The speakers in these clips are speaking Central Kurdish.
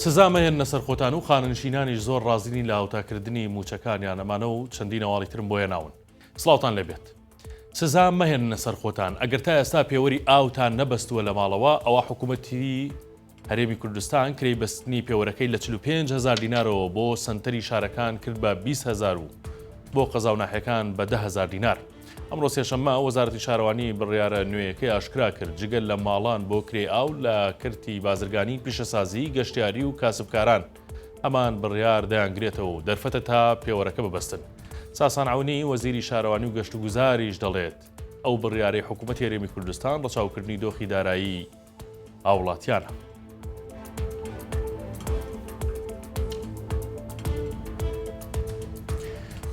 سزا مەهێننە سەر خۆتان و خانەنشینانیش زۆر ڕازی نین لە هاوتاکردنی مووچەکانیان، ئەمانە و چەندین هەواڵی ترم بۆ هێناون. سڵاوتان لێ بێت. سزا مەهێننە سەر خۆتان، ئەگەر تا ئێستا پێوەری ئاوتان نەبەستووە لە ماڵەوە، ئەوا حکوومەتی هەرێمی کوردستان کرێی بەستنی پێوەرەکەی لە 45 هەزار دینارەوە بۆ سەنتەری شارەکان کرد بە 20 هەزار و بۆ قەزا و ناحیەکان بە 10 هەزار دینار. ئەمڕۆ سێشەممە وەزارەتی شارەوانی بڕیارە نوێیەکەی ئاشکرا کرد، جگە لە ماڵان بۆ کرێی ئاو لە کەرتی بازرگانی، پیشەسازی، گەشتیاری و کاسبکاران هەمان بڕیار دەیانگرێتەوە و دەرفەتە تا پێوەرەکە ببەستن. ساسان عەونی، وەزیری شارەوانی و گەشتوگوزاریش دەڵێت، ئەو بڕیارەی حکوومەتی هەرێمی کوردستان ڕەچاوکردنی دۆخی دارایی هاوڵاتیانە.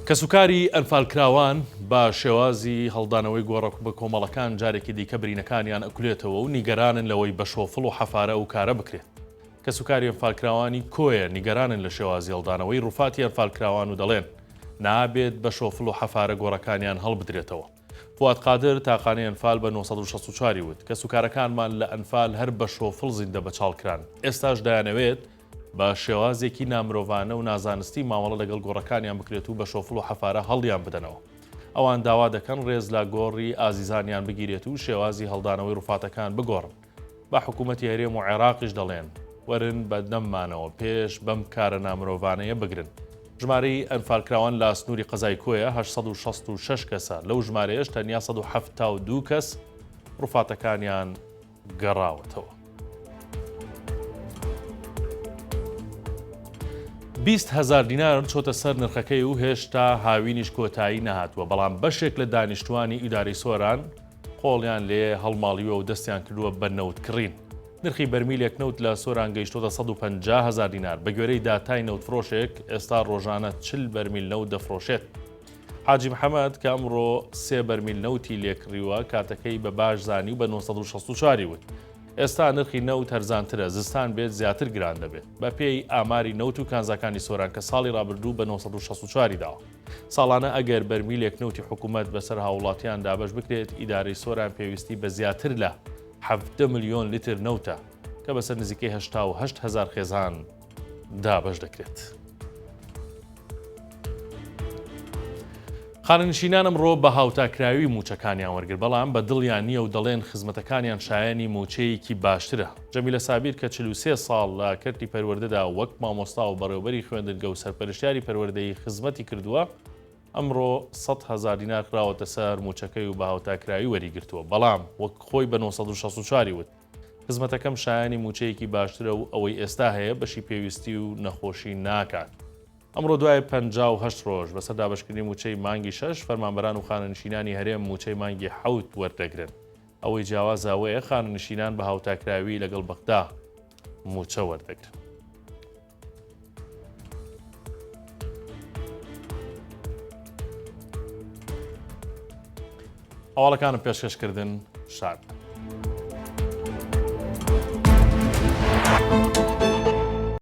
کەسوکاری ئەنفالکراوان بە شێوازی هەڵدانەوەی گۆڕە بە کۆمەڵەکان جارێکی دیکە برینەکانیان ئەکولێتەوە و نیگەرانن لەوەی بە شۆفڵ و حەفارە ئەو کارە بکرێت. کەسوکاری ئەنفالکراوانی کۆیە نیگەرانن لە شێوازی هەڵدانەوەی ڕوفاتی ئەنفالکراوان و دەڵێن نابێت بە شۆفڵ و حەفارە گۆڕەکانیان هەڵبدرێتەوە. فواد قادر تاقانەی ئەنفال بە 964 ی وت، کەسوکارەکانمان لە ئەنفال هەر بە شۆفڵ زیندە بەچاڵ کران، ئێستاش دەیانەوێت بە شێوازێکی نامرۆڤانە و نازانستی مامەڵە لەگەڵ گۆڕەکانیان بکرێت و بە شۆفڵ و حەفارە هەڵیان بدەنەوە. ئەوان داوا دەکەن ڕێز لە گۆڕی ئازیزانیان بگیرێت و شێوازی هەڵدانەوەی ڕوفاتەکان بگۆڕن. بە حکوومەتی هەرێم و عێراقیش دەڵێن، وەرن بە دەممانەوە پێش بەم کارە نامرۆڤانەیە بگرن. ژمارەی ئەنفالکراوان لە سنووری قەزای کۆیە 866 کەسە، لەو ژمارەیەش تەنیا 172 کەس ڕوفاتەکانیان گەڕاوەتەوە. 20 هەزار دینار چۆتە سەر نرخەکەی و هێشتا هاوینیش کۆتایی نەهاتووە، بەڵام بەشێک لە دانیشتووانی ئیدارەی سۆران قۆڵیان لێ هەڵماڵیوە و دەستیان کردووە بە نەوت کڕین. نرخی بەرمیلێک نەوت لە سۆران گەیشتۆتە 150 هەزار دینار، بەگوێرەی داتای نەوتفرۆشێک ئێستا ڕۆژانە 40 بەرمیل نەوت دەفرۆشێت. حاجی محەمەد کە ئەمڕۆ سێ بەرمیل نەوتی لێکڕیوە، کاتەکەی بە باش زانی و بە 964 ی وت، ئێستا نرخی نەوت هەرزانترە، زستان بێت زیاتر گران دەبێت. بەپێی ئاماری نەوت و کانزاکانی سۆران کە ساڵی ڕابردوو بە 964 ی داوە. ساڵانە ئەگەر بەرمیلێک نەوتی حکوومەت بەسەر هاووڵاتیان دابەش بکرێت، ئیدارەی سۆران پێویستی بە زیاتر لە 17 ملیۆن لیتر نەوتە کە بەسەر نزیکەی 88 هەزار خێزان دابەش دەکرێت. خانەنشینان ئەمڕۆ بە هاوتاکراوی مووچەکانیان وەرگرت، بەڵام بە دڵیان نییە و دەڵێن خزمەتەکانیان شایەنی مووچەیەکی باشترە. جەمیلە سابیر کە 43 ساڵ لە کەرتی پەروەردەدا وەک مامۆستا و بەڕێوەبەری خوێندنگە و سەرپەرشتیاری پەروەردەیی خزمەتی کردووە، ئەمڕۆ 100 هەزار دینار خراوەتە سەر مووچەکەی و بە هاوتاکراوی وەریگرتووە، بەڵام وەک خۆی بە 964 ی وت، خزمەتەکەم شایەنی مووچەیەکی باشترە و ئەوەی ئێستا هەیە بەشی پێویستی و نەخۆشی ناکات. ئەمڕۆ دوای 58 ڕۆژ بەسەر دابەشکردنی مووچەی مانگی شەش، فەرمانبەران و خانەنشینانی هەرێم مووچەی مانگی حەوت وەردەگرن. ئەوەی جیاوازە ئەوەیە خانەنشینان بە هاوتاکراوی لەگەڵ بەغدا مووچە وەردەگرن. هەواڵەکانم پێشکەشکردن شاد.